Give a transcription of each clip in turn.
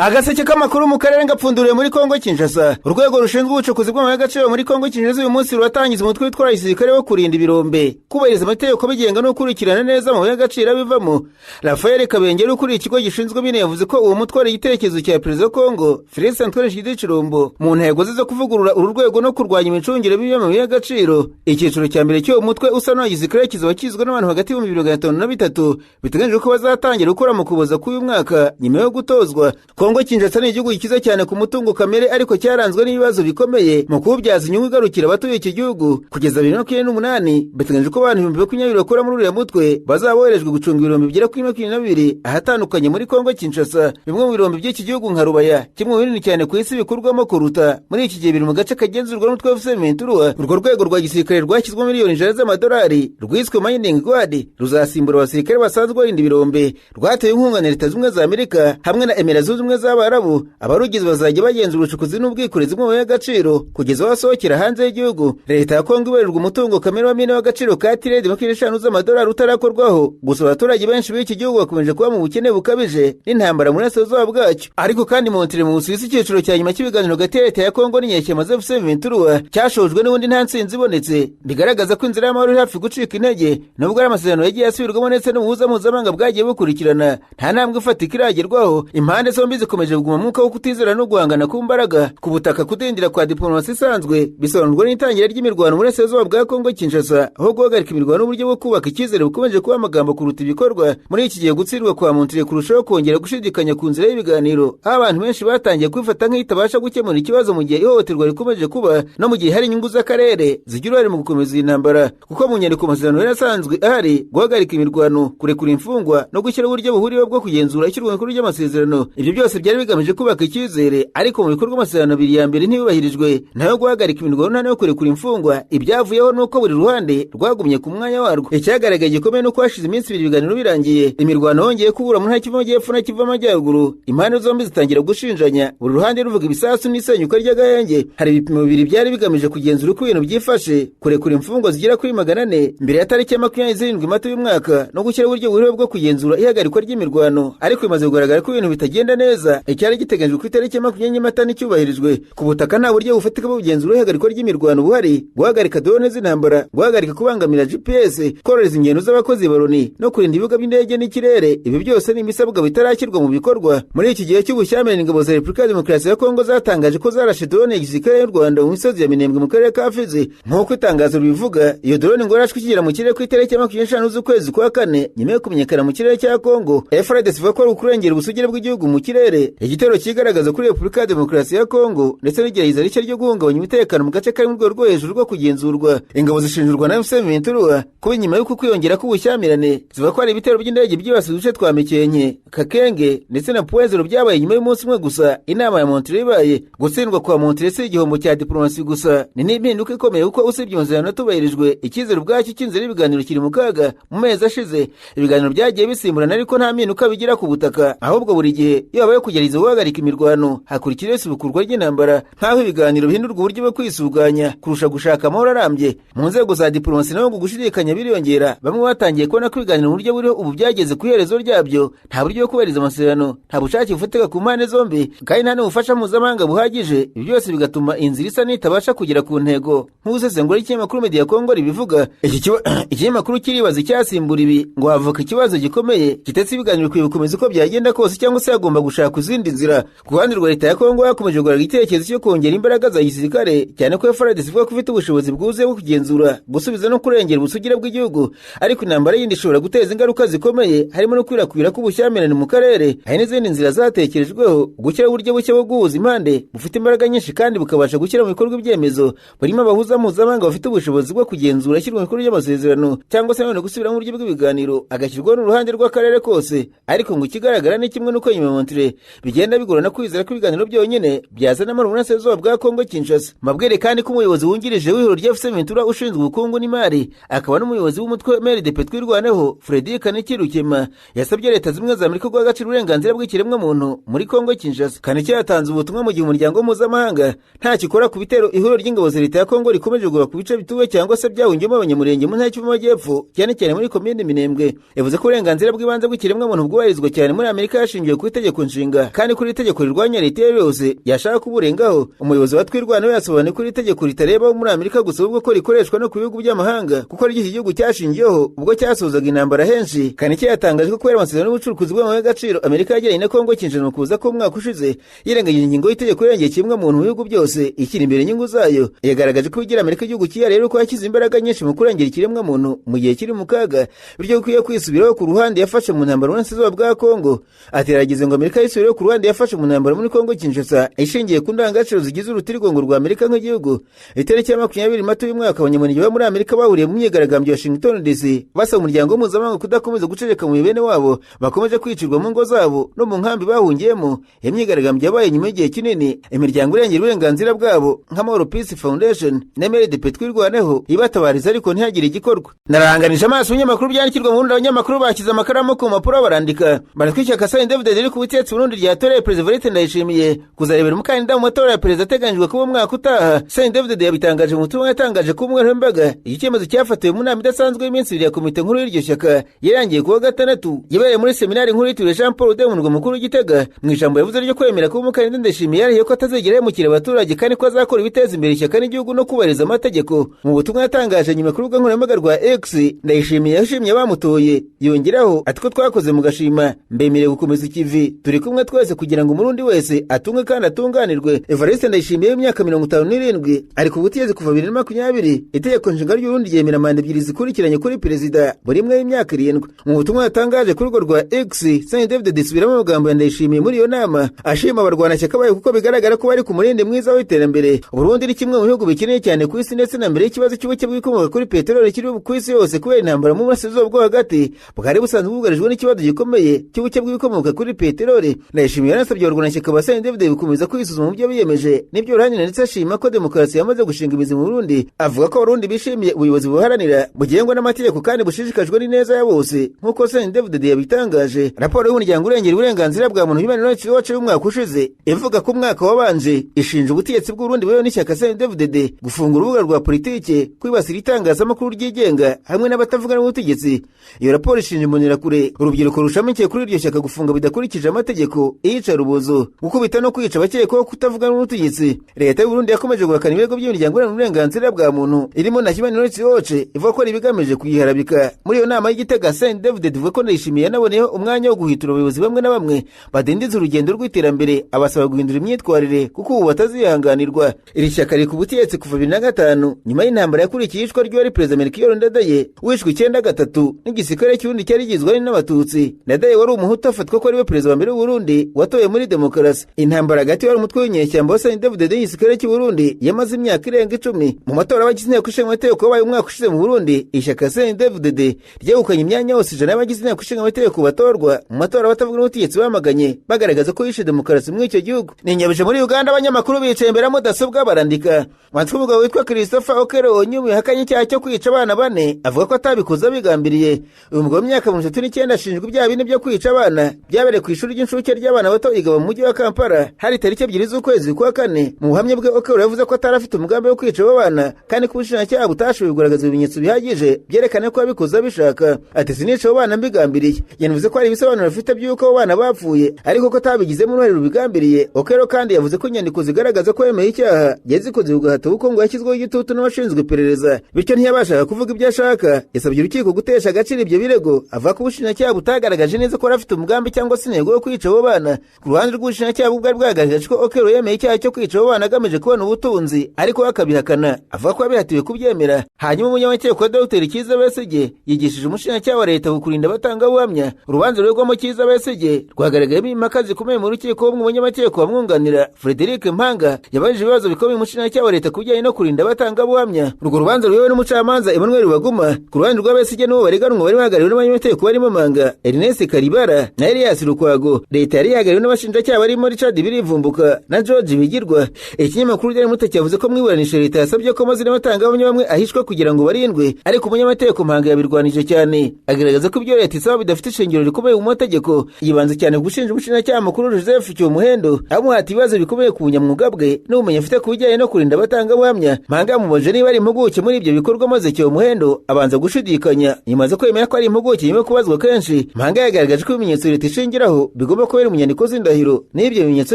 Agaseke k'amakuru mu karere gapfunduriwe muri Kongo Kinshasa. Urwego rushinzwe ubucukuzi bw'amabuye y'agaciro muri Kongo Kinshasa uyu munsi ruratangiza umutwe witwara gisirikare wo kurinda ibirombe, kubahiriza amategeko abigenga no gukurikirana neza amabuye y'agaciro abivamo. Rafael Kabengera, ukuriye ikigo gishinzwe mine, yavuze ko uwo mutwe ari igitekerezo cya Perezida wa Kongo Felix Antoine Tshisekedi Tshilombo mu ntego ze zo kuvugurura uru rwego no kurwanya imicungire mibi y'amabuye y'agaciro. Icyiciro cya mbere cy'uwo mutwe usa n'uwa gisirikare kizaba kigizwe n'abantu hagati y'ibihumbi 500 na 3000. Biteganyijwe ko bazatangira gukora mu Kuboza k'uyu mwaka nyuma yo gutozwa. Kongo Kinshasa ni igihugu gikize cyane ku mutungo kamere, ariko cyaranzwe n'ibibazo bikomeye mu kuwubyaza inyungu igarukira abatuye iki gihugu. Kugeza 2028, biteganyijwe ko abantu 20,000 bakora muri uriya mutwe bazaba boherejwe gucunga ibirombe bigera kuri 22 ahatandukanye muri Kongo Kinshasa. Bimwe mu birombe by'iki gihugu nka Rubaya, kimwe mu binini cyane ku isi bikurwamo kuruta, muri iki gihe biri mu gace kagenzurwa n'umutwe wa AFC M23. Urwo rwego rwa gisirikare rwashyizwemo miliyoni 100 z'amadolari, rwiswe Mining Guard, ruzasimbura abasirikare basanzwe barinda ibirombe. Rwatewe inkunga na Leta Zunze za Amerika hamwe na Emira Zunze Ubumwe z'Abarabu. Abarugize bazajya bagenzura ubucukuzi n'ubwikorezi bw'amabuye y'agaciro kugeza aho asohokera hanze y'igihugu. Leta ya Kongo ibarirwa umutungo kamere wa mine w'agaciro ka tiredi 25 z'amadolari utarakorwaho. Gusa abaturage benshi b'iki gihugu bakomeje kuba mu bukene bukabije n'intambara mu burasirazuba bwacyo. Ariko kandi Montreux mu Busuwisi, icyiciro cya nyuma cy'ibiganiro hagati ya leta ya Kongo n'inyeshyamba za AFC M23 cyashojwe n'ubundi nta ntsinzi ibonetse, bigaragaza ko inzira y'amahoro iri hafi gucika intege. Nubwo ari amasezerano yagiye asubirwamo ndetse n'ubuhuza mpuzamahanga bwagiye bukurikirana, nta ntambwe ifatika iragerwaho. Impande zombi zikomeje kuguma mu mwuka wo kutizera no guhangana ku mbaraga ku butaka. Kudindira kwa diplomasi isanzwe bisobanurwa n'itangira ry'imirwano mu burasirazuba bwa Kongo Kinshasa, aho guhagarika imirwano n'uburyo bwo kubaka icyizere bukomeje kuba amagambo kuruta ibikorwa. Muri iki gihe, gutsindwa kwa Montreux kurushaho kongera gushidikanya ku nzira y'ibiganiro, aho abantu benshi batangiye kwifata nk'itabasha gukemura ikibazo mu gihe ihohoterwa rikomeje kuba no mu gihe hari inyungu z'akarere zigira uruhare mu gukomeza iyi ntambara. Kuko mu nyandiko amasezerano yari asanzwe ahari, guhagarika imirwano, kurekura imfungwa no gushyiraho uburyo buhuriweho bwo kugenzura ishyirwa mu bikorwa ry'amasezerano, ibyo byose byari bigamije kubaka icyizere. Ariko mu bikorwa, amasezerano abiri ya mbere ntiyubahirijwe, nayo guhagarika imirwano nta no kurekura imfungwa. Ibyavuyeho ni uko buri ruhande rwagumye ku mwanya warwo. Icyagaragaye gikomeye ni uko hashize iminsi 2 ibiganiro birangiye, imirwano yongeye kubura mu ntara Kivu Amajyepfo na Kivu Amajyaruguru. Impande zombi zitangira gushinjanya, buri ruhande ruvuga ibisasu n'isenyuka ry'agahenge. Hari ibipimo bibiri byari bigamije kugenzura uko ibintu byifashe: kurekura imfungwa zigera kuri 400 mbere ya tariki ya 27 Mata y'uyu mwaka no gushyiraho uburyo buriho bwo kugenzura ihagarikwa ry'imirwano. Ariko bimaze kugaragara ko ibintu bitagenda neza. Icyari giteganyijwe ku itariki ya 20 Mata nticyubahirijwe. Ku butaka, nta buryo bufatika bwo kugenzura ihagarikwa ry'imirwano buhari. Guhagarika drone z'intambara, guhagarika kubangamira GPS, korohereza ingendo z'abakozi ba Loni no kurinda ibibuga by'indege n'ikirere, ibi byose ni ibisabwa bitarashyirwa mu bikorwa. Muri iki gihe cy'ubushyamirane, ingabo za Repubulika ya Demokarasi ya Kongo zatangaje ko zarashe drone ya gisirikare y'u Rwanda mu misozi ya Minembwe mu karere ka Fizi. Nk'uko itangazo ribivuga, iyo drone ngo yarashwe ikigera mu kirere ku itariki ya 25 z'ukwezi kwa kane, nyuma yo kumenyekana mu kirere cya Kongo. FARDC ivuga ko ari ukurengera ubusugire bw'igihugu mu kirere, igitero kigaragaza kuri Repubulika ya Demokarasi ya Kongo ndetse n'igerageza rishya ryo guhungabanya umutekano mu gace kari mu rwego rwo hejuru rwo kugenzurwa. Ingabo zishinjurwa na AFC M23 kuba inyuma y'uko kwiyongera k'ubushyamirane. Zivuga ko hari ibitero by'indege byibasiye uduce twa Mikenke, Kakenge ndetse na Point Zéro, byabaye nyuma y'umunsi umwe gusa inama ya Montreux ibaye. Gutsindwa kwa Montreux si igihombo cya diplomasi gusa, ni n'impinduka ikomeye, kuko usibye amasezerano atubahirijwe, icyizere ubwacyo cy'inzira y'ibiganiro kiri mu kaga. Mu mezi ashize, ibiganiro byagiye bisimburana, ariko nta mpinduka bigira ku butaka. Ahubwo buri gihe iyo habaye kugerageza guhagarika imirwano, hakurikiraho isubukurwa ry'intambara, nk'aho ibiganiro bihindurwa uburyo bwo kwisuganya kurusha gushaka amahoro arambye. Mu nzego za diplomasi naho ngo gushidikanya biriyongera. Bamwe batangiye kubona ko ibiganiro mu buryo buriho ubu byageze ku iherezo ryabyo. Nta buryo bwo kubahiriza amasezerano, nta bushake bufatika ku mpande zombi, kandi nta n'ubufasha mpuzamahanga buhagije. Ibi byose bigatuma inzira isa n'itabasha kugera ku ntego, nk'usesengura ikinyamakuru Media Congo ribivuga. Iki ikinyamakuru kiribaza icyasimbura ibi. Ngo havuka ikibazo gikomeye kitetse: ibiganiro bikwiye gukomeza uko byagenda kose, cyangwa se hagomba gushaka izindi nzira? Ku ruhande rwa leta ya Kongo, hakomeje kugaragara igitekerezo cyo kongera imbaraga za gisirikare, cyane ko FARDC ivuga ko ifite ubushobozi bwuzuye bwo kugenzura, gusubiza no kurengera ubusugire bw'igihugu. Ariko intambara yindi ishobora guteza ingaruka zikomeye, harimo no kwirakwira k'ubushyamirane mu karere. Hari n'izindi nzira zatekerejweho: gushyiraho uburyo bushya bwo guhuza impande bufite imbaraga nyinshi kandi bukabasha gushyira mu bikorwa ibyemezo, burimo abahuza mpuzamahanga bafite ubushobozi bwo kugenzura ishyirwa mu bikorwa ry'amasezerano, cyangwa se nanone gusubiramo uburyo bw'ibiganiro agashyirwaho n'uruhande rw'akarere kose. Ariko ngo ikigaragara ni kimwe, n'uko nyuma ya Montreux bigenda bigorana kwizera ko ibiganiro byonyine byazana amahoro mu burasirazuba bwa Kongo Kinshasa. Mabwire kandi ko umuyobozi wungirije w'ihuriro rya AFC M23 ushinzwe ubukungu n'imari, akaba n'umuyobozi w'umutwe MRDP Twirwaneho, Frederic Kaniki Rukema, yasabye Leta Zimwe za Amerika guha agaciro uburenganzira bw'ikiremwamuntu muri Kongo Kinshasa. Kaniki yatanze ubutumwa mu gihe umuryango mpuzamahanga ntacyo ikora ku bitero ihuriro ry'ingabo za leta ya Kongo rikomeje kugaba ku bice bituwe cyangwa se byahungiyemo Abanyamurenge mu ntara y'Amajyepfo, cyane cyane muri komine Minembwe. Yavuze ko uburenganzira bw'ibanze bw'ikiremwamuntu bwubahirizwa cyane muri Amerika hashingiwe ku itegeko nshinga. Nshinga kandi kuri itegeko rirwanya leta iyo yose yashaka kuburengaho. Umuyobozi wa Twirwaneho yasobanuye ko iri tegeko ritareba muri Amerika gusa, ahubwo ko rikoreshwa no ku bihugu by'amahanga, kuko ari iki gihugu cyashingiyeho ubwo cyasozaga intambara henshi. Kanike yatangaje ko kubera amasezerano y'ubucuruzi bw'amabuye y'agaciro Amerika yagiranye na Kongo Kinshasa mu kuza k'umwaka ushize, yirengagije ingingo y'itegeko irengera kimwe muntu mu bihugu byose ishyira imbere inyungu zayo. Yagaragaje ko igira Amerika igihugu cyihariye ko yashyize imbaraga nyinshi mu kurengera ikiremwa muntu mu gihe kiri mu kaga, bityo bikwiye kwisubiraho ku ruhande yafashe mu ntambara y'uburasirazuba bwa Kongo. Ati yarageze ngo Amerika yisubireho ku ruhande yafashe mu ntambara muri Kongo Kinshasa ishingiye ku ndangagaciro zigize urutirigongo rwa Amerika nk'igihugu. Itariki ya 20 Mata uyu mwaka, abanyamurenge bo muri Amerika bahuriye mu myigaragambyo ya Washington DC basaba umuryango mpuzamahanga kudakomeza guceceka mu bene wabo bakomeje kwicirwa mu ngo zabo no mu nkambi bahungiyemo. Iyo myigaragambyo yabaye nyuma y'igihe kinini imiryango irengera uburenganzira bwabo nka Mahoro Peace Foundation na MRDP Twirwaneho ibatabariza, ariko ntihagire igikorwa. Naranganije amaso ibinyamakuru byandikirwa mu Burundi, abanyamakuru bashyize amakaramu ku mpapuro barandika, baratwikira Saint David riri ku butegetsi Burundi ryatoreye Perezida Evariste Ndayishimiye kuzarebera umukandida mu matora ya perezida ateganyijwe kuba umwaka utaha. Saint David yabitangaje mu butumwa yatangaje ku mbuga nkoranyambaga. Iki cyemezo cyafatiwe mu nama idasanzwe y'iminsi ibiri ya komite nkuru y'iryo shyaka yarangiye kuwa gatandatu, yabereye muri seminari nkuru yitiriwe Jean Paul II mu murwa mukuru w'Igitega. Mu ijambo yavuze ryo kwemera kuba umukandida, Ndayishimiye yarahiye ko atazigera yemukira abaturage kandi ko azakora ibiteza imbere ishyaka n'igihugu no kubahiriza amategeko. Mu butumwa yatangaje nyuma ku rubuga nkoranyambaga rwa X, Ndayishimiye yashimye abamutoye, yongeraho ati ko twakoze mugashima, mbemereye gukomeza ikivi, turi kumwe twese kugira ngo umurundi wese atunge kandi atunganirwe. Evariste Ndayishimiye w'imyaka 57 ari ku butegetsi kuva 2020. Itegeko nshinga ry'Uburundi ryemera manda ebyiri zikurikiranye kuri perezida, buri imwe y'imyaka 7. Mu butumwa yatangaje kuri urwo rwa X, Saint David disubiramo amagambo ya Ndayishimiye muri iyo nama, ashima abarwanashyaka bayo kuko bigaragara ko bari ku murindi mwiza w'iterambere. Burundi ni kimwe mu bihugu bikeneye cyane ku isi, ndetse na mbere y'ikibazo cy'ubuke bw'ibikomoka kuri peteroli kiri ku isi yose kubera intambara mu burasirazuba bwo hagati, bwari busanzwe bwugarijwe n'ikibazo gikomeye cy'ubuke bw'ibikomoka kuri peteroli. Ndayishimiye yanasabye abarwanashyaka ba Saint David gukomeza kwisuzuma mu byo biyemeje n'ibyo ruharanira, ndetse ashima ko demokarasi yamaze gushinga imizi mu Burundi. Avuga ko Abarundi bishimiye ubuyobozi buharanira bugengwa n'amategeko kandi bushishikajwe n'ineza ya bose, nk'uko Saint David yabitangaje. Raporo y'umuryango urengera uburenganzira bwa muntu Human Rights Watch y'umwaka ushize ivuga ko umwaka wabanje ishinja ubutegetsi bw'Uburundi buyobowe n'ishyaka Saint David gufunga urubuga rwa politike, kwibasira itangazamakuru ryigenga hamwe n'abatavuga n'ubutegetsi. Iyo raporo ishinja Imbonerakure, urubyiruko rushamikiye kuri iryo shyaka, gufunga bidakurikije amategeko, iyicarubozo, gukubita no kwica abakekwaho kutavuga n'ubutegetsi. Leta y'u Burundi yakomeje guhakana ibirego by'imiryango iharanira uburenganzira bwa muntu irimo na Human Rights Watch, ivuga ko ari ibigamije kuyiharabika. Muri iyo nama y'Igitega, Saint David ivuga ko Ndayishimiye yanaboneyeho umwanya wo guhitura abayobozi bamwe na bamwe badindiza urugendo rw'iterambere, abasaba guhindura imyitwarire kuko ubu batazihanganirwa. Iri shyaka riri ku butegetsi kuva 2005 nyuma y'intambara yakurikiye iyicwa ry'uwari perezida Melchior Ndadaye wishwe 93 n'igisirikare cy'Uburundi cyari kigizwe n'Abatutsi. Ndadaye wari umuhutu afatwa ko ariwe perezida wa mbere w'Uburundi watowe muri demokarasi. Intambara hagati y'uwari umutwe w'inyeshyamba wa Saint David n'igisirikare cy'Uburundi yamaze imyaka irenga 10. Mu matora y'abagize inteko ishinga amategeko yabaye umwaka ushize mu Burundi, ishyaka Saint David ryegukanye imyanya yose 100 y'abagize inteko ishinga amategeko batorwa. Mu matora abatavuga n'ubutegetsi bamaganye, bagaragaza ko yishe demokarasi muri icyo gihugu. Ninyabije muri Uganda, abanyamakuru bicaye imbere ya mudasobwa barandika. Umwanditsi w'umugabo witwa Christopher Okello Onyum yahakanye icyaha cyo kwica abana bane, avuga ko atabikoze abigambiriye. Uyu mugabo w'imyaka 39 ashinjwa ibyaha bine byo kwica abana byabereye ku ishuri ry'incuke ry'abana bato igaba mu mujyi wa Kampala, hari tariki 2 z'ukwezi kwa kane. Mu buhamya bwe, Okello yavuze ko atari afite umugambi wo kwica abo bana, kandi ko ubushinjacyaha butashoboye kugaragaza ibimenyetso bihagije byerekana ko yabikoze abishaka. Ati sinica abo bana mbigambiriye. Yanavuze ko hari ibisobanuro bafite by'uko abo bana bapfuye, ariko ko atabigizemo uruhare rubigambiriye. Okello kandi yavuze ko inyandiko zigaragaza ko yemeye icyaha yazikoze ku gahato, kuko ngo yashyizweho igitutu n'abashinzwe iperereza, bityo ntiyabashaga kuvuga ibyo ashaka. Yasabye urukiko gutesha agaciro ibyo birego, avuga ko ubushinjacyaha butagaragaje neza ko yari afite umugambi cyangwa se intego yo kwica abo bana. Ku ruhande rw'ubushinjacyaha, bwari bwagaragaje ko Okello yemeye icyaha cyo kwica abo bana agamije kubona ubutunzi, ariko we akabihakana, avuga ko yabihatiwe kubyemera. Hanyuma umunyamategeko wa Dr Kizza Besigye yigishije umushinjacyaha wa leta kurinda abatangabuhamya. Urubanza ruregwamo Kizza Besigye rwagaragayemo impaka zikomeye mu rukiko. Umwe mu banyamategeko bamwunganira, Frederic Mpanga, yabajije ibibazo bikomeye umushinjacyaha wa leta ku bijyanye no kurinda abatangabuhamya. Urwo rubanza ruyobowe n'umucamanza Emmanuel Baguma. Ku ruhande rwa Besigye n'uwo bareganwa bari bahagarariwe n'abanyamategeko barimo Manga Ernest Karibara na Elias Lukwago. Leta yari ihagarariwe n'abashinjacyaha barimo Richard Birivumbuka na George Bigirwa. Ikinyamakuru Daily Monitor cyavuze ko mu iburanisha leta yasabye ko amazina y'abatangabuhamya bamwe ahishwa kugira ngo barindwe, ariko umunyamategeko Mpanga yabirwanije cyane, agaragaza ko ibyo leta isaba bidafite ishingiro rikomeye mu mategeko. Yibanze cyane ku gushinja umushinjacyaha mukuru Joseph Kyomuhendo, amuhata ibibazo bikomeye ku bunyamwuga bwe n'ubumenyi afite ku bijyanye no kurinda abatangabuhamya. Mpanga yamubajije niba ari impuguke muri ibyo bikorwa, maze Kyomuhendo abanza gushidikanya, nyuma aza kwemera ko ari impuguke nyuma yo kubazwa kenshi. Mpanga yagaragaje ko ibimenyetso leta ishingiraho bigomba ko biri mu nyandiko z'indahiro. N'ibyo bimenyetso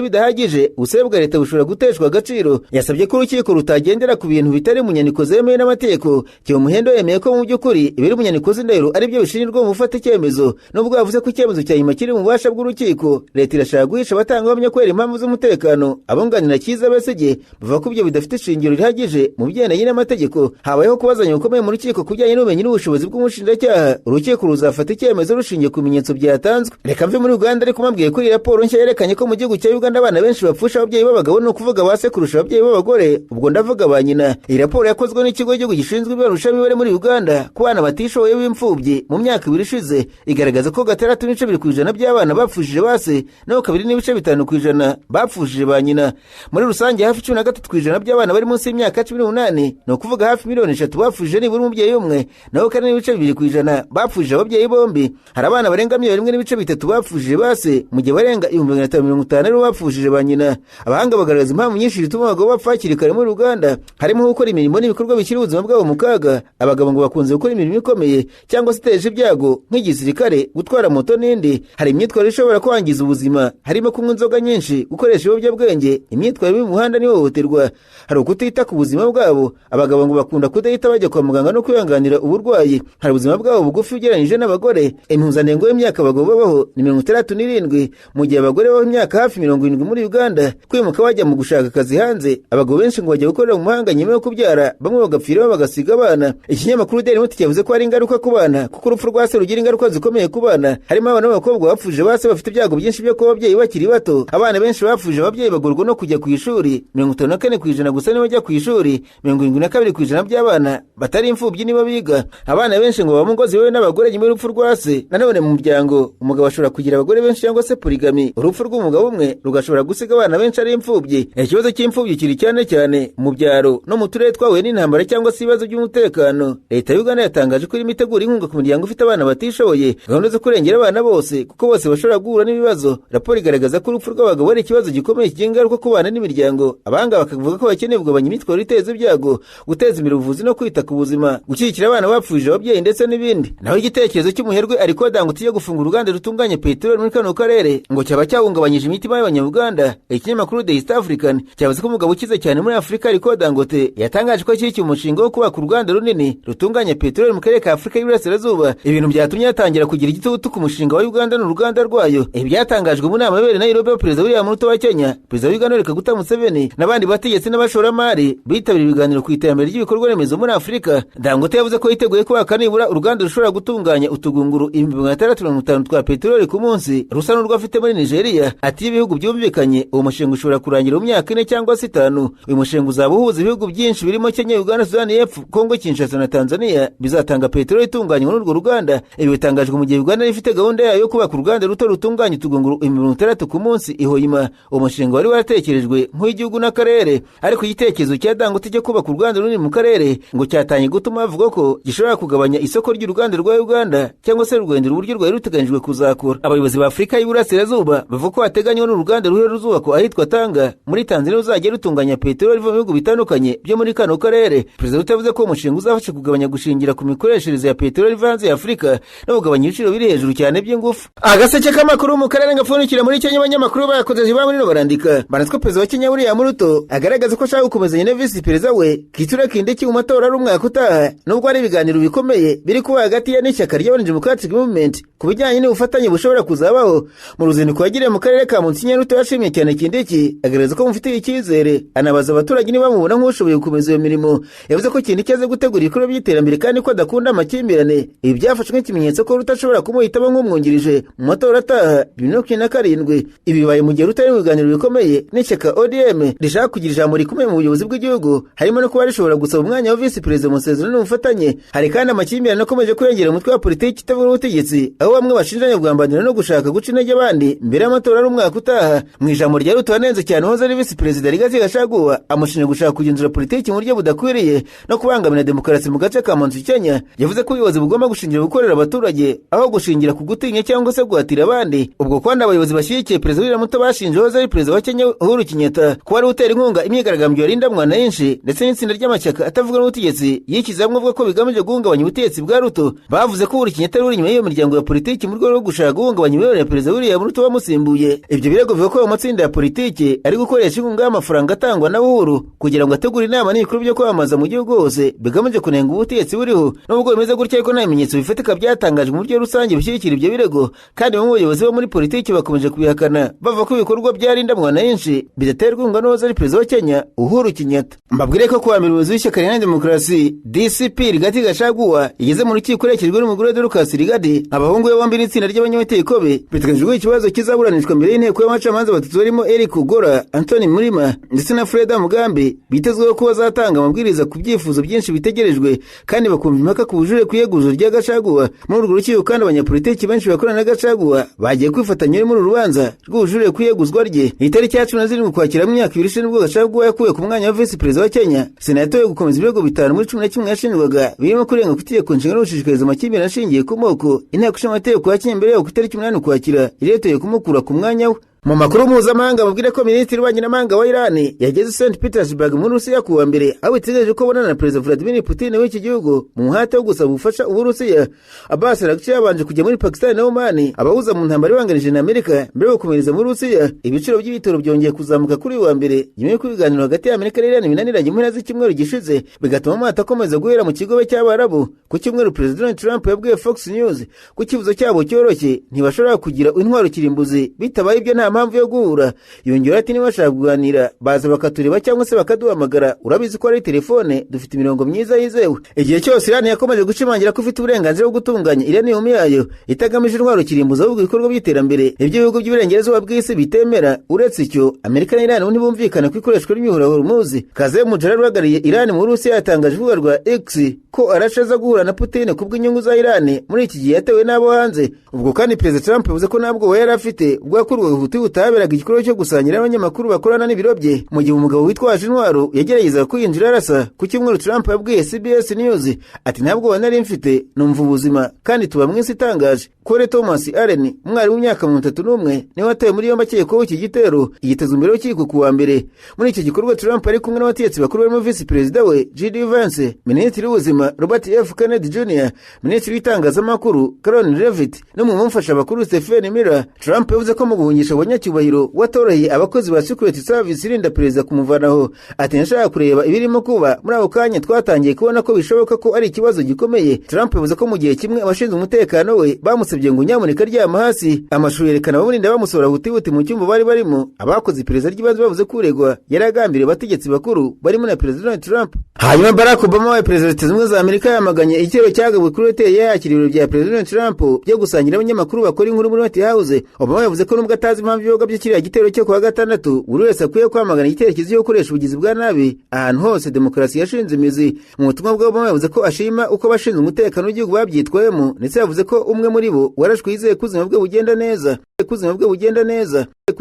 bidahagije, ubusabe bwa leta bushobora guteshwa agaciro. Yasabye ko urukiko rutagendera ku bintu bitari mu nyandiko zemewe n'amategeko. Kyomuhendo yemeye ko mu by'ukuri ibiri mu nyandiko z'indahiro ari byo bishinjirwa mu gufata icyemezo, nubwo yavuze ko icyemezo cya nyuma kiri mu bubasha bw'urukiko. Leta irashaka guhisha abatangabuhamya kubera impamvu z'umutekano. Abunganira Kizza Besigye bavuga ko ibyo bidafite ishingiro rihagije mu bigendanye n'amategeko. Habayeho kubazanya gukomeye mu rukiko ku bijyanye n'ubumenyi n'ubushobozi bw'umushinjacyaha. Urukiko ruzafata icyemezo rushingiye ku bimenyetso byatanzwe. Reka mve muri Uganda, ariko mbabwiye ko iyi raporo nshya yerekanye ko mu gihugu cya Uganda abana benshi bapfusha ababyeyi b'abagabo, ni ukuvuga ba se kurusha ababyeyi b'abagore, ubwo ndavuga ba nyina. Iyi raporo yakozwe n'ikigo cy'igihugu gishinzwe ibarushamibare muri Uganda ku bana batishoboye b'imfubyi mu myaka 2 ishize, igaragaza ko 6.2% by'abana bapfushije ba se, naho 2.5% bapfushije ba nyina. Muri rusange hafi 13% by'abana bari munsi y'imyaka 18, ni ukuvuga hafi miliyoni 3 bapfushije nibura umubyeyi umwe, naho 4.2% bapfushije ababyeyi bombi. Hari abana barenga 1.3 miliyoni bapfushije ba se, mu gihe barenga 550,000 aribo bapfushije ba nyina. Abahanga bagaragaza impamvu nyinshi zituma abagabo bapfa hakiri kare muri Uganda, harimo gukora imirimo n'ibikorwa bishyira ubuzima bwabo mu kaga. Abagabo ngo bakunze gukora imirimo ikomeye cyangwa se iteje ibyago nk'igisirikare, gutwara moto n'indi. Hari imyitwarire ishobora kwangiza ubuzima, harimo kunywa inzoga nyinshi, gukoresha ibiyobyabwenge, imyitwarire mu muhanda n'ihohoterwa. Hari ukutita ku buzima bwabo. Abagabo ngo bakunda kudahita bajya kwa muganga no kwihanganira uburwayi. Hari ubuzima bwabo bugufi ugereranyije n'abagore. Impuzandengo y'imyaka abagabo babaho ni 67, mu gihe abagore babaho imyaka hafi 70 muri Uganda. Kwimuka bajya mu gushaka akazi hanze, abagabo benshi ngo bajya gukorera mu mahanga nyuma yo kubyara, bamwe bagapfiraho bagasiga abana. Ikinyamakuru Daily Monitor cyavuze ko hari ingaruka ku bana, kuko urupfu rwa se rugira ingaruka zikomeye ku bana. Harimo abana b'abakobwa bapfuje ba se bafite ibyago byinshi byo kuba ababyeyi bakiri bato. Abana benshi bapfuje ababyeyi bagorwa no kujya ku ishuri, 54% gusa nibo bajya ku ishuri, 72% by'abana batari imfubyi nibo biga. Abana benshi ngo baba mu ngo ziyobowe n'abagore nyuma y'urupfu rwa se. Nanone mu muryango umugabo ashobora kugira abagore benshi cyangwa se polygamy. Urupfu rw'umugabo umwe rugashobora gusiga abana benshi ari imfubyi. Ikibazo cy'imfubyi kiri cyane cyane mu byaro no mu turere twahuye n'intambara cyangwa se ibibazo by'umutekano. Leta y'Uganda Uganda yatangaje ko irimo itegura inkunga ku miryango ifite abana batishoboye, gahunda zo kurengera abana bose kuko bose bashobora guhura n'ibibazo. Raporo igaragaza ko urupfu rw'abagabo ari ikibazo gikomeye kigira ingaruka ku bana n'imiryango. Abahanga bakavuga ko bakeneye kugabanya imyitwarire iteza ibyago, guteza imbere ubuvuzi no kwita ku buzima, gushyigikira abana bapfushije ababyeyi ndetse n'ibindi. Naho igitekerezo cy'umuherwe Aliko Dangote yo gufunga uruganda rutunganya peteroli muri kano karere ngo cyaba cyahungabanyije imitima y'Abanyarwanda. Ikinyamakuru The East African cyavuze ko umugabo ukize cyane muri Afurika Aliko Dangote yatangaje ko ashyigikiye umushinga wo kubaka uruganda runini rutunganya peteroli mu karere ka Afurika y'Iburasirazuba, ibintu byatumye yatangira kugira igitutu ku mushinga wa Uganda n'uruganda rwayo. Ibi byatangajwe mu nama yabereye Nairobi ya Perezida William Ruto wa Kenya, Perezida wa Uganda Yoweri Kaguta Museveni n'abandi bategetsi n'abashoramari bitabiriye ibiganiro ku iterambere ry'ibikorwa remezo muri Afurika. Dangote yavuze ko yiteguye kubaka nibura uruganda rushobora gutunganya utugunguru 650,000 twa peteroli ku munsi, rusa n'urwo afite muri Nigeria. Ati ibihugu byumvikanye uwo mushinga ushobora kurangira mu myaka 4 cyangwa se 5. Uyu mushinga uzaba uhuza ibihugu byinshi birimo Kenya, Uganda, Sudani y'Epfo, Kongo Kinshasa na Tanzania, bizatanga peteroli itunganywa n'urwo ruganda. Ibi bitangajwe mu gihe Uganda ifite gahunda yayo yo kubaka uruganda ruto rutunganya utugunguru 60,000 ku munsi i Hoima. Uwo mushinga wari waratekerejwe nk'uw'igihugu n'akarere, ariko igitekerezo cya Dangote cyo kubaka uruganda runini mu karere ngo cyatangiye gutuma bavuga ko gishobora kugabanya isoko ry'uruganda rwa Uganda cyangwa se rugahindura uburyo rwari ruteganyijwe kuzakora. Abayobozi ba Afurika y'Iburasirazuba bavuga ko hateganywa n'uruganda ruhe ruzubakwa ahitwa Tanga muri Tanzania ruzajya rutunganya peteroli iva mu bihugu bitandukanye byo muri kano karere. Perezida Ruto yavuze ko umushinga uzafasha kugabanya gushingira ku mikoreshereze ya peteroli iva hanze ya Afurika no kugabanya ibiciro biri hejuru cyane by'ingufu. Agaseke k'amakuru mu karere gapfundikira muri Kenya, abanyamakuru bayakoze muri no barandika banatwa Perezida wa Kenya William Ruto agaragaza ko ashaka gukomezanya na visi perezida we Kithure Kindiki mu matora ari umwaka utaha, nubwo ari ibiganiro bikomeye biri kuba hagati ya n'ishyaka ry'Orange Democratic Movement ku bijyanye n'ubufatanye bushobora kuzabaho. Mu ruzinduko yagiriye mu karere ka Mount Ruto yashimye cyane Kindiki, agaragaza ko mufitiye icyizere, anabaza abaturage niba bamubona nk'ushoboye gukomeza iyo mirimo. Yavuze ko Kindiki azi gutegura ibikorwa by'iterambere kandi ko adakunda amakimbirane. Ibi byafashwe nk'ikimenyetso ko Ruto ashobora kumuhitamo nk'umwungirije mu matora ataha 2027. Ibi bibaye mu gihe Ruto ari mu biganiro bikomeye n'ishyaka ODM rishaka kugira ijambo rikomeye mu buyobozi bw'igihugu, harimo no kuba rishobora gusaba umwanya wa visi perezida mu masezerano n'ubufatanye. Hari kandi amakimbirane akomeje kurengera umutwe wa politiki itavuga ubutegetsi, aho bamwe bashinjanya kugambanira no gushaka guca intege abandi mbere y'amatora ari umwaka utaha. Mu ijambo rya Ruto yanenze cyane uwahoze ari visi perezida Rigathi Gachagua, amushinja gushaka kugenzura politiki mu buryo budakwiriye no kubangamira demokarasi mu gace ka Mount Kenya. Yavuze ko ubuyobozi bugomba gushingira gukorera abaturage aho gushingira ku gutinya cyangwa se guhatira abandi. Ubwo kandi abayobozi bashyigikiye Perezida William Ruto bashinje uwahoze ari perezida wa Kenya Uhuru Kenyatta kuba ari utera inkunga imyigaragambyo yarinda mwananchi ndetse n'itsinda ry'amashyaka atavuga n'ubutegetsi yikiza hamwe avuga ko bigamije guhungabanya ubutegetsi bwa Ruto. Bavuze ko Uhuru Kenyatta ari inyuma y'iyo miryango ya politiki mu rwego rwo gushaka guhungabanya imiyoborere ya Perezida William William Ruto wamusimbuye. Ibyo birego bivuga ko ayo matsinda ya politiki ari gukoresha inkunga y'amafaranga atangwa na Uhuru kugira ngo ategure inama n'ibikorwa byo kwamamaza mu gihugu hose bigamije kunenga ubutegetsi buriho. Nubwo bimeze gutya ariko, nta bimenyetso bifatika byatangajwe mu buryo rusange bishyigikira ibyo birego, kandi bamwe mu bayobozi bo muri politiki bakomeje kubihakana, bavuga ko ibikorwa bya Linda Mwananchi bidaterwa inkunga n'uwahoze ari perezida wa Kenya, Uhuru Kenyatta. Mbabwire ko kuwa mbere umuyobozi w'ishyaka riharanira demokarasi DCP, Rigathi Gachagua, yageze mu rukiko aherekejwe n'umugore Dorcas Rigathi, abahungu be bombi n'itsinda ry'abanyamategeko be. Biteganyijwe ko ikibazo kizaburanishwa mbere y'inteko y'abacamanza batatu barimo Eric Ogola, Anthony Mrima ndetse na Freda Mugambi, bitezweho ko bazatanga amabwiriza ku byifuzo byinshi bitegerejwe kandi bakumva impaka ku bujurire ku iyeguzo rya Gachagua. Muri urwo rukiko kandi, abanyapolitiki benshi bakorana na Gachagua bagiye kwifatanya muri uru rubanza rw'ubujurire ku iyeguzwa rye. Itariki ya 17 Ukwakira mu myaka 2 ishize nibwo Gachagua yakuwe ku mwanya wa visi perezida wa Kenya. Sena yatoye gukomeza ibirego bitanu muri 11 yashinjwaga, birimo kurenga ku itegeko nshinga no gushishikariza amakimbirane ashingiye ku moko. Inteko ishinga amategeko ya Kenya mbere yaho ku itariki 8 Ukwakira yari yatoye kumukura ku mwanya we. Mu makuru mpuzamahanga, mubwire ko minisitiri w'ububanyi n'amahanga wa Irani yageze St Petersburg muri Rusiya kuwa mbere, aho bitegereje ko abonana na Perezida Vladimir Putin w'iki gihugu mu muhate wo gusaba ubufasha Uburusiya. Abbas Araghchi yabanje kujya muri Pakistan na Oman, abahuza mu ntambara ibanganije na Amerika, mbere yo gukomereza muri Rusiya. Ibiciro by'ibitoro byongeye kuzamuka kuri uyu wa mbere nyuma y'uko ibiganiro hagati ya Amerika n'Irani binaniranye mu mpera z'icyumweru gishize, bigatuma amato akomeza guhera mu kigobe cy'Abarabu. Ku cyumweru, Perezida Donald Trump yabwiye Fox News ko icyifuzo cyabo cyoroshye: ntibashobora kugira intwaro kirimbuzi, bitabaye ibyo nta mpamvu yo guhura. Yongera ati: "Niba bashaka kuganira baza bakatureba cyangwa se bakaduhamagara. Urabizi ko ari telefone, dufite imirongo myiza yizewe." Igihe cyose Irani yakomeje gushimangira ko ifite uburenganzira bwo gutunganya uranium yayo itagamije intwaro kirimbuzi, ahubwo ibikorwa by'iterambere, ibyo ibihugu by'iburengerazuba bw'isi bitemera. Uretse icyo, Amerika na Irani ntibumvikana ku ikoreshwa ry'imiyoboro ya Hormuz. Kazem Jalali uhagarariye Irani mu Burusiya yatangaje urubuga rwa X ko Araghchi aza guhura na Putin kubw'inyungu za Irani muri iki gihe yatewe n'abo hanze. Ubwo kandi Perezida Trump yavuze ko ntabwo yari afite ubwo yakurwaga huti haberaga igikorwa cyo gusangira n'abanyamakuru bakorana n'ibiro bye, mu gihe umugabo witwaje intwaro yageragezaga kwinjira arasa. Ku cyumweru, Trump yabwiye CBS News ati: "Ntabwo nari mfite, numva ubuzima kandi tuba mu isi itangaje." Corey Thomas Allen, umwarimu w'imyaka 31, niwe watawe muri yombi akekwaho iki gitero, yitezwe imbere y'urukiko ku wa mbere. Muri iki gikorwa Trump ari kumwe n'abategetsi bakuru barimo visi perezida we JD Vance, minisitiri w'ubuzima Robert F Kennedy Jr., minisitiri w'itangazamakuru Karoline Leavitt no mu bamufasha bakuru Stephen Miller. Trump yavuze ko mu guhungisha abanyacyubahiro watoroheye abakozi ba Secret Service irinda perezida kumuvanaho. Ati: "Nashaka kureba ibirimo kuba muri ako kanya, twatangiye kubona ko bishoboka ko ari ikibazo gikomeye." Trump yavuze ko mu gihe kimwe abashinzwe umutekano we bamusabye ngo nyamuneka ryama hasi. Amashusho yerekana abamurinda bamusohora hutihuti mu cyumba bari barimo. Abakoze iperereza ry'ibanze bavuze ko uregwa yari agambiriye abategetsi bakuru barimo na Perezida Donald Trump. Hanyuma Barack Obama wabaye perezida wa Leta Zunze Ubumwe za Amerika yamaganye igitero cyagabwe kuri hoteli yakira ibirori bya Perezida Donald Trump byo gusangira abanyamakuru bakora inkuru muri White House. Obama yavuze ko nubwo atazi impamvu ibiyoga byo kiriya gitero cyo kuwa gatandatu, buri wese akwiye kwamagana igitekerezo cyo gukoresha ubugizi bwa nabi ahantu hose demokarasi yashinze imizi. Mu butumwa bwa Obama yavuze ko ashima uko abashinzwe umutekano w'igihugu babyitwayemo, ndetse yavuze ko umwe muri bo warashwe yizeye ko ubuzima bwe bugenda neza, ko ubuzima bwe bugenda neza.